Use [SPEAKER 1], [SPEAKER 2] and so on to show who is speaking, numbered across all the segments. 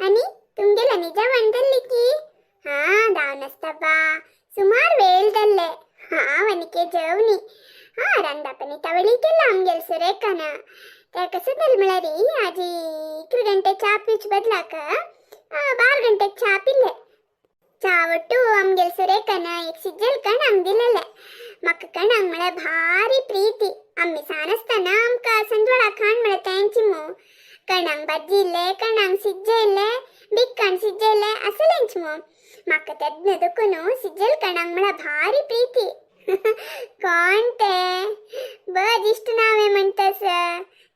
[SPEAKER 1] आनी तुमगेला निजवण जाल्ली की हा धांवन आसता बा सुमार वेळ जाल्ले हांव आनी जेवनी. हा रांदापनी तवळी केला आमगेल सुरेखान. ते कसं जालें म्हळ्यार आजी 11 ಗಂಟೆ ಚಾ ಪೀಚ್ ಬದ್ಲಾಕ 12 ಗಂಟೆಗೆ ಚಾ ಪಿಲ್ಲೆ. ಚಾ ಒಟ್ಟು ಆಮ್ಗೆಲ್ ಸುರೇಖನ एक ಸಿಜ್ಜಲ್ ಕಣ್ ಅಂದಿಲ್ಲಲೆ. ಮಕ್ಕ ಕಣಂಗ್ ಮಳೆ ಭಾರಿ ಪ್ರೀತಿ. ಅಮ್ಮಿ ಸಾನಸ್ತಾನ ಅಮ್ಕ ಸಂಜ್ವಳ ಖಾನ್ ಮಳೆ ತೇಂಚಿಮು. ಕಣಂಗ್ ಬಜ್ಜಿ ಇಲ್ಲೆ, ಕಣಂಗ್ ಸಿಜ್ಜೆ ಇಲ್ಲೆ, ಬಿಕ್ಕಣ್ ಸಿಜ್ಜೆ ಇಲ್ಲೆ ಅಸಲೆಂಚ್ಮು. ಮಕ್ಕ ತೆದ್ನದಕ್ಕೂನು ಸಿಜ್ಜಲ್ ಕಣಂಗ್ ಮಳೆ ಭಾರಿ ಪ್ರೀತಿ. कोण ते बज इश्ट नावे म्हणतस.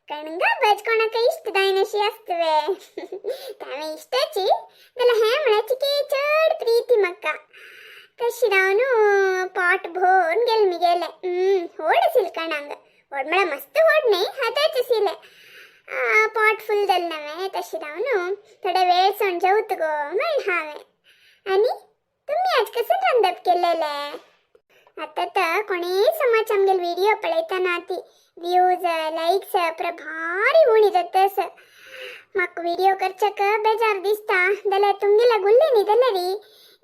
[SPEAKER 1] कणंगा बज कोणाक इश्ट जायनाशी आसतवे. तांवें इश्टाची जाल्यार हें म्हळ्यार की चड प्रीती म्हाका. तशी रावन पोट भरून गेल मिगेले. होड आशिल्लें कणंग. व्हड म्हळ्यार मस्त व्हड न्ही, हाताच आशिल्लें. पोट फूल जालें नवें. तशी रावन थोडे वेळ सोण जेवत गो म्हण हांवें. आनी तुमी आज कसं रांदप केलेलें? आतां तर कोणीय समाज आमगेल विडियो पळयतना ती व्यूज लायक्स प्र भारी उणी जाता. म्हाका विडियो करच्याक बेजार दिसता जाल्यार तुमगेल्या गुल्ले न्ही जाल्यार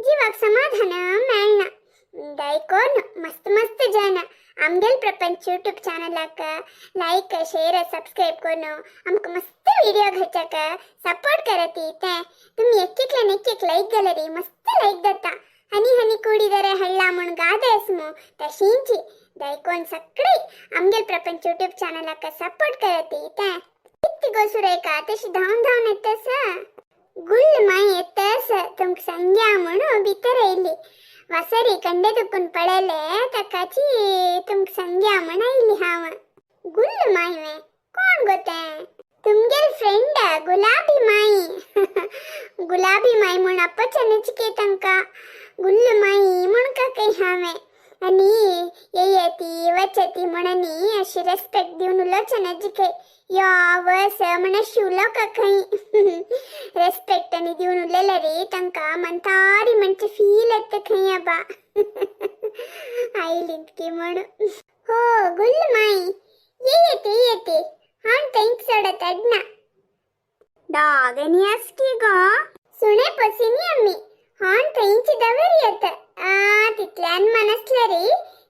[SPEAKER 1] जिवाक समाधान मेळना. दयकोन मस्त मस्त जन आमगेल प्रपंच यूट्यूब चॅनलाक लायक शेअर सबस्क्राईब करून आमकां मस्त विडियो घालच्याक सपोर्ट करत. ते तुमी एक एकल्यान एक एक लायक जाल्यार मस्त लायक जाता. हनी हनी ಕೂಡಿದರೆ ಹಳ್ಳ म्हण ಗಾದೆ आसमू तशींची. दयकोन सगळी आमगेल प्रपंच यूट्यूब चॅनलाक सपोर्ट करत. ते कित्त गो सुरेखा, तशी धांवन धांवन येतस? गुल्ल माय येतस तुमकां सांग्या म्हणून भितर येयली. वसरी कंडे दुखून पळयले ताकाची तुमकां सांग्या म्हण आयली हांव. गुल्ल माय कोण गो तें? तुमगेल फ्रेंड गुलाबी माई. गुलाबी माई म्हूण अपचनच तांकां गुल्ल माई म्हूण काकय हांवें. आनी येयती वचती म्हणून अशी रेस्पेक्ट दिवन उलोवचें नजिके. यो वस म्हण अशी उलोवका खंय. रेस्पेक्ट आनी दिवन उलयल्यार रे तांकां मंतारी म्हणचे फील येता खंय. आबा आयली इतकी म्हण. हो गुल्ल माई येयते येते. हांव थंयच सोडत अडना. डॉग आनी आसकी गो सुणे पोसिनी आमी. हांव थंयच दवर येत. तितल्यान मनसल्यार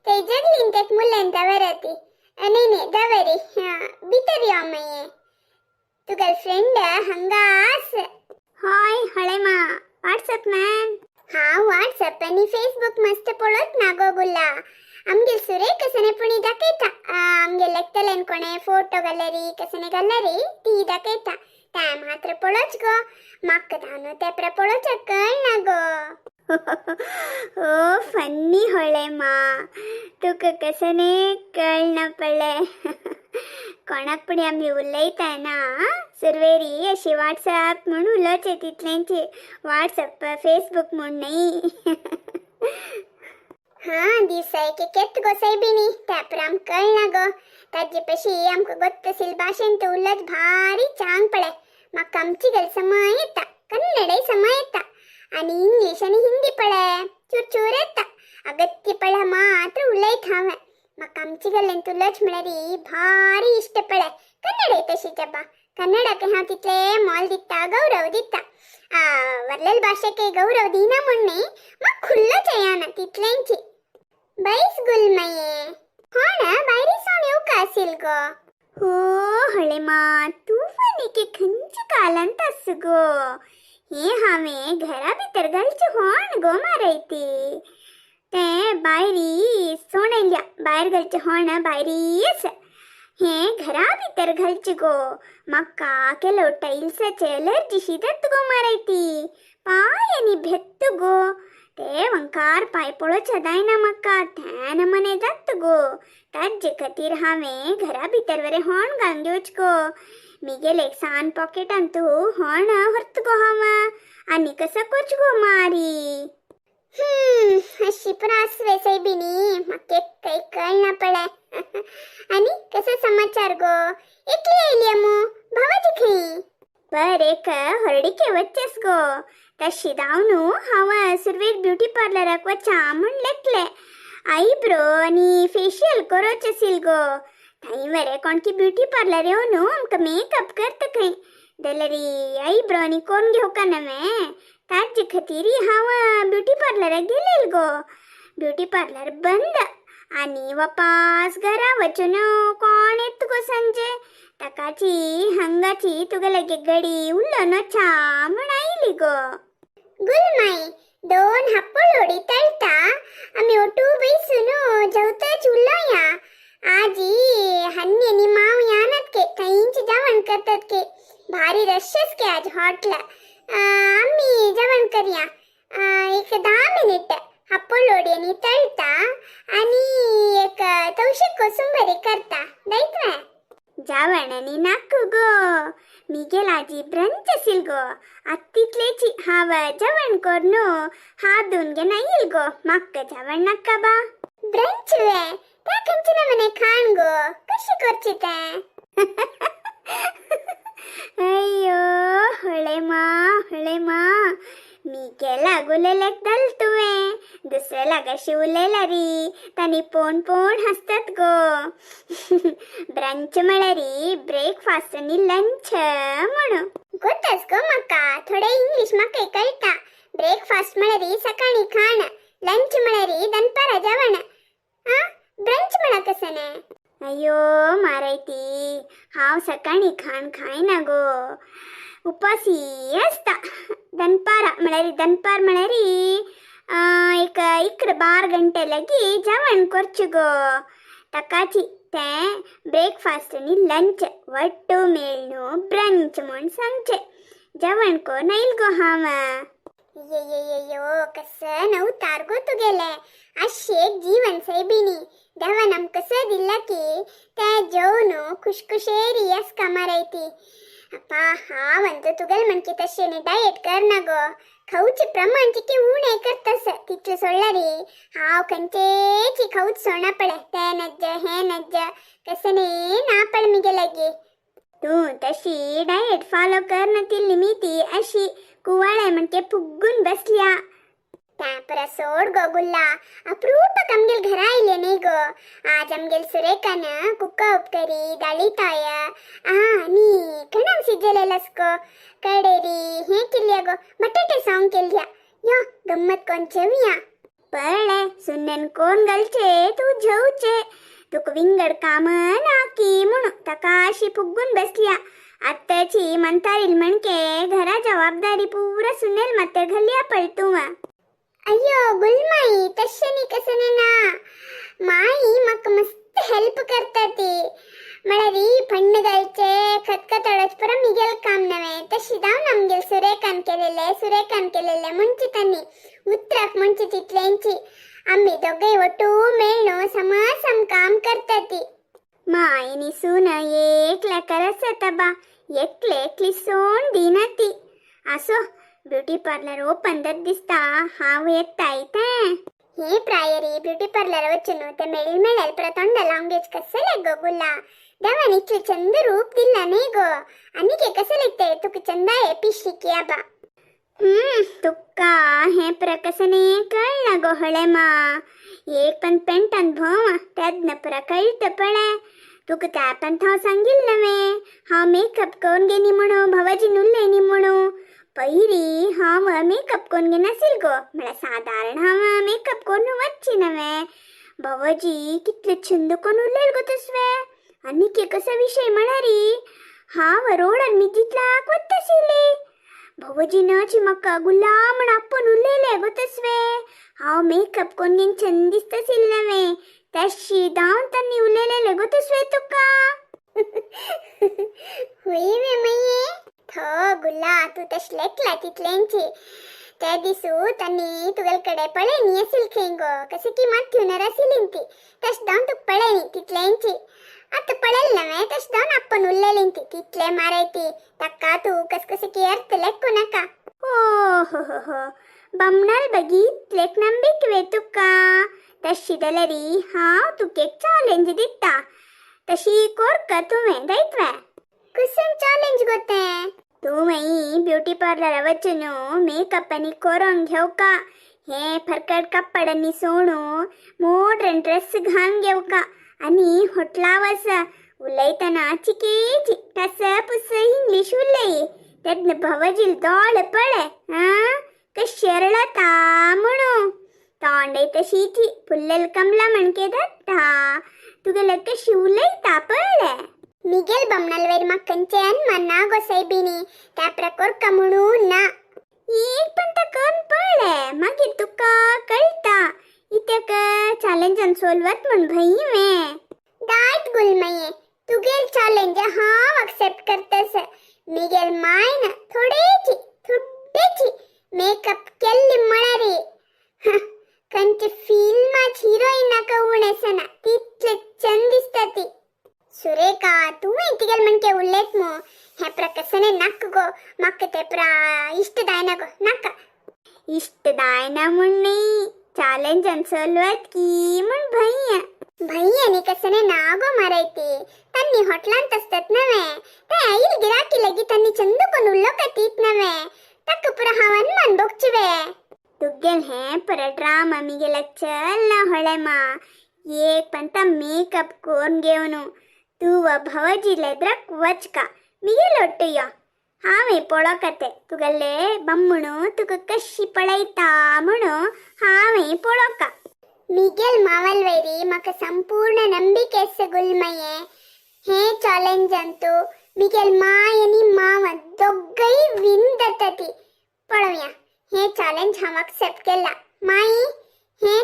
[SPEAKER 1] थंय जगलीन तेक मुल्यान दवरती. न्ही न्ही, दवरी भितर यो मागीर. तुगेल फ्रेंड हांगा आस. हाय हळेमा, व्हॉट्सअप मॅन. हांव व्हॉट्सअप आनी फेसबूक मस्त पळोवत ना गो गुल्ला. आमगेल सुरेख कसने पुणी दाखयता. आमगेल लेखतलेन कोणे फोटो गॅलरी कसने गॅलरी ती दाखयता. ते मात्र पळोवच गो. म्हाका धानो ते प्र पळोवच्याक कळना गो.
[SPEAKER 2] ओ फन्नी होळेमा, तुका कसने कळना पळय. कोणाक पुणी आमी उलयता ना सुरवेरी अशी व्हॉट्सअप म्हूण उलोवचें तितलेंची, व्हॉट्सअप फेसबूक म्हूण न्ही.
[SPEAKER 1] हा दिसा एक एक येत गो सायबिणी. त्या आमकां कळना गो. ताजे पशी आमकां गोत्तसील भाशेन तो उलत भारी चांग पळय. म्हाका आमची गल समा येता, कन्नडय समा येता आनी इंग्लीश आनी हिंदी पळय चूर येता. अगत्य पळय मात्र उलयत हांवें. म्हाका आमची गल्लेन उलोवच म्हळ्यार भारी इश्ट पळय. कन्नडय तशीच बा. कन्नडक हांव तितले मोल दिता, गौरव दिता. वरलेल भाशेक गौरव दिना म्हूण न्ही, म्हाका खुल्लोच येना तितलेंची. बैस गुलमये होण बायरी सोण येवका आसील गो.
[SPEAKER 2] हो होळेमा, तूं आनीक खंयच्या कालांत आस गो. हें हांवें घरा भितर घालचें होण गो मारयती. तें भायरी सोण येयल्या. भायर घालचें होण भायरी आसा. हें घरा भितर घालचें गो. म्हाका केलो टायल्साचे एलर्जी जाता गो मारयती. पांय आनी भेत्त गो. ते वंकार पांय पळोवचें जायना म्हाका. त्या मने जाता गो. ताजे खातीर हांवें घरा भितर बरें होण घालून घेवचें गो. मिगेले एक सान पॉकेटान तूं होण व्हरता गो हांव. आनी कसो करचें गो मारी?
[SPEAKER 1] अशी पण आसवे सायबिणी. म्हाका एक काही कळना पळय. आनी कसो समाचार गो? एकली आयली मू, भावाजी खंय?
[SPEAKER 2] पर एक हळडीके वचस गो. तशी धांवन हांव सुरवेर ब्युटी पार्लराक वचा म्हूण लेखले. आयब्रो आनी फेशियल करोचें आसील गो. थंय मरे कोणकी ब्युटी पार्लर येवन आमकां मेकअप करता खंय. जाल्यार आयब्रो आनी कोण घेवका नवें ताजे खातीर हांव ब्युटी पार्लराक गेलेल गो. ब्युटी पार्लर बंद आनी वापास घरा वचून कोण येत गो सांजे. ताकाची हांगाची तुगे लागी घडी उलोवन वचा म्हण आयली गो.
[SPEAKER 1] गुलमाई दोन हप्पलोडी तळता आमी ओटू बैसून जेवताच उलोया. आजी हन्नी आनी माव यानात के थंयच जेवण करतात के. भारी रशच के आज हॉटला. आमी जेवण करया एक 10 मिनिट. हप्पलोडी आनी तळता आनी एक तवशे कोसुंबरी करता दैतवे.
[SPEAKER 2] जेवण आनी नाक गो, मिगेल आजी ब्रंच आसील गो. आत्तितलेची हांव जेवण करून हात धुवन घेवन आयल गो. म्हाका जेवण नाका बा.
[SPEAKER 1] ब्रंच वे त्या खंयचे नमने खाण गो, कशी करची तें?
[SPEAKER 2] अय्यो होळे मा होळे मा, मिगेला उलयल्याक दल तुवें दुसऱ्या लागाशी उलयला री तांणी पोण पोण हसतात गो. ब्रंच म्हळ्यार ब्रेकफास्ट आनी लंच म्हणून.
[SPEAKER 1] गोतच गो म्हाका थोडे इंग्लिश म्हाका कळटा. ब्रेकफास्ट म्हळ्यार सकाळी खाण, लंच म्हळ्यार दनपारा जेवण. आ ब्रंच म्हळ्यार कसं न्ही?
[SPEAKER 2] अय्यो मारायती, हांव सकाळी खाण खायना गो, उपासी आसता. दनपारा म्हळ्यार दनपार म्हळ्यार एक 11-12 गंटे लागी जेवण करचें गो. ताकाची तें ब्रेकफास्ट आनी लंच वट्टू मेळ्ळू ब्रंच म्हूण सांगचें. जेवण करून आयल गो हांव.
[SPEAKER 1] ये ये ये यो कसं नवतार गो तुगेले. अशी एक जीवन सैबिणी देवान आमकां कसं दिला की त्या जेवण खुशखुशेरी आसका मारायती. अप्पा हांव तुगेल म्हणकी तशें डायट करना गो. खावचे प्रमाण चिके उणें करतस तितलें सोडल्यार हांव खंयचेची खावच सोडना पळय. तें नज्ज हें नज्ज कसं न्ही ना पळ मिगे लागी.
[SPEAKER 2] तूं तशी डायट फॉलो कर तिल्ली मिती अशी कुवाळे म्हणके फुग्गून बसल्या.
[SPEAKER 1] त्या परस सोड गो गुल्ला, अप्रूपक आमगेल घरा आयले न्ही गो. आज आमगेल सुरेखान कुक्का उपकरी दाळीताय आनी कणम शिजलेलास गो. कडेरी हें केल्या गो, बटाटे सावंग केल्या. यो गम्मत कोण जेवया.
[SPEAKER 2] पळय सुन्नेन कोण घालचे तूं जेवचे, तुका विंगड काम नाकी म्हणून ताका अशी फुग्गून बसल्या. आत्ताची म्हणतारील म्हणके घरा जबाबदारी पुरा सुनेल मात्र घालया पळ तूं.
[SPEAKER 1] अय्यो गुलमाई तशें न्ही कसं ना, माई म्हाका मस्त हेल्प करता ती. म्हळ्यार फण्ण घालचे खतखतोळच पुरो मिगेल काम नव्हे. तशी जावन आमगेल सुरेखान केलेले सुरेखान केलेले म्हणचे तांणी उतराक म्हणचे तितल्यांची. आमी दोगांय ಒಟ್ಟು मेळ्ळो समा सम काम करता ती.
[SPEAKER 2] मायनी सून एकल्या करस बा, एकले एकली सोण दिना ती. असो ब्युटी पार्लर ओपन दत दिसता, हांव येताय तें.
[SPEAKER 1] हे प्रायरी ब्युटी पार्लर वचून ते मेळ मेळेल पुरो तोंड लावंगेच कसले गो गुल्ला. देवान इतले चंद रूप दिला न्ही गो, आनीक कसं लागते तुका चंदा पिशी की आबा.
[SPEAKER 2] तुका हें प्रकसने कळना गो हळेमा. एक पण पेंटान भोंव तेन्ना पुरा कळटा पळय तुका. त्या पण हांव सांगील नव्हे हांव मेकअप करून घेनी म्हणू, भावाजी उलयनी म्हणू. पयली हांव मेकअप करून घेनासील गो, म्हळ्यार सादारण हांव मेकअप करून वच्ची नव्हे. भावाजी कितले छंद करून उलयल गो तसवे. आनीक एक कसो विशय म्हळ्यार हांव रोडार मिजितलाक वताशिल्ली, भावोजीनाची म्हाका गुलाम म्हण आपोवन उलयले गो तसवे. हांव मेकअप करून घेवन छंद दिसताशिल्लें नव्हे, तशी धांवन तांणी उलयलेले गो तसवे तुका.
[SPEAKER 1] हुई वे मये थो गुल्ला, तूं तशें लेखला तितल्यांची. त्या दिसू तांणी तुगेल कडे पळयनी आसील खंय गो, कशें की माथ्यूनर आशिल्ली ती. तशें जावन तुका पळयनी तितल्यांची. आतां पळयलें नव्हे तशें जावन आपूण उरलेली ती तितले मारायती. ताका तूं कस कशें की अर्थ लेखू नाका.
[SPEAKER 2] ओ हो हो हो, बमणाल बघितलेक नंबीक वे तुका. तशी जाल्यार हांव तुका एक चॅलेंज दिता, तशी कोरका तुवें दायतवे.
[SPEAKER 1] कुसून चॅलेंज गो तें?
[SPEAKER 2] तूं ब्युटी पार्लर वचून मेकअप आनी करून घेवका, हे फरकट कपड आनी सोणू मॉडर्न ड्रेस घालून घेवका आनी होटला वच. उलयतना चिकेची टस पुस इंग्लीश उलय तेन्ना भवजील दोळे पळे आं कशें रडता म्हणू तोंडय तशीची फुल्लेल कमला म्हणके जाता तुगेले कशी उलयता पळे.
[SPEAKER 1] मिगेल बमनल वैर मक्कंचे अनमान गो सैबिनी, त्या प्रकोर कमुणू ना.
[SPEAKER 2] एक पण तर करून पळले मागीर तुका कळटा इत्याक चॅलेंजान सोलवत म्हण भंय वे.
[SPEAKER 1] दायत गुलमये, तुगेल चॅलेंज हांव अक्सेप्ट करतस. मिगेल मायन थोडेची थोडेची मेकअप केल्ली म्हळ्यार कंचे फिल्माच हिरोईनाक उणेसना तितले चंद दिसता ती. सुरेखा, तूं तिगेल म्हणके उल्लेत मु. हे प्रकसने नक्क गो, मक्क ते प्रा इष्ट दायना गो नक्क.
[SPEAKER 2] इष्ट दायना म्हण न्ही, चॅलेंजान सोलवत की म्हण भंय.
[SPEAKER 1] भैयानी कसने नागो मारैती. तन्नी होटलांत असतात नव्हे, ते आईल गिराकी लगी तन्नी चंदकोन उल्लोकतीत नव्हे. तक्क पुरा हांव अनमान बोगचिवे.
[SPEAKER 2] तुगेल हें पर ड्रामा मिगेला चल ना होळे मा. एक पंता मेकअप कोरून घेवन तूं वा भवजी लेद्रक वचका मिगेल ಒಟ್ಟುಯ. हांवें पळोवका तुगेले बम्मणू तुका कशी पळयता म्हणू हांवें पळोवका.
[SPEAKER 1] मिगेल मावल वैरी मक संपूर्ण ನಂಬಿಕೆ ಗುಲ್ಮಯೆ. ಹೇ ಚಾಲೆಂಜ್ ಅಂತೂ ಮಿಗೆಲ್ ಮಾಯನಿ ಮಾವ ದೊಗ್ಗೈ ವಿಂದತತಿ. ಪಳವ್ಯ, ಹೇ ಚಾಲೆಂಜ್ ಹಾವ್ ಅಕ್ಸೆಪ್ಟ್ ಕೆಲ್ಲ. ಮಾಯಿ, ಹೇ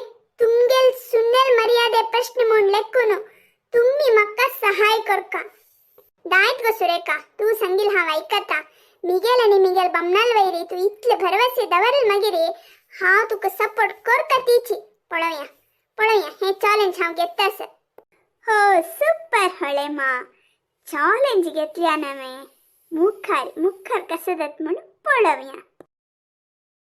[SPEAKER 1] ತುಂಗೆಲ್ ಸುನ್ನೆಲ್ ಮರ್ಯಾದೆ ಪ್ರಶ್ನೆ ಮುಂಡ್ ಲೆಕ್ಕುನು. ತುಮ್ಮಿ ಮಕ್ಕ ಸಹಾಯ ಕೊರ್ಕ. दायत गो सुरेखा, तू संगील हांव ऐकता. मिगेल आनी मिगेल बमनाल वैरी तू इतले भरवसे दवरल मगिरी हांव तुका सपोर्ट करता तीची. पळोवया पळोवया, हे चॅलेंज हांव घेतास.
[SPEAKER 2] हो, सुपर होळे मा. चॅलेंज घेतल्या नव्हे, मुखार मुखार कसं जात म्हणून पळोवया.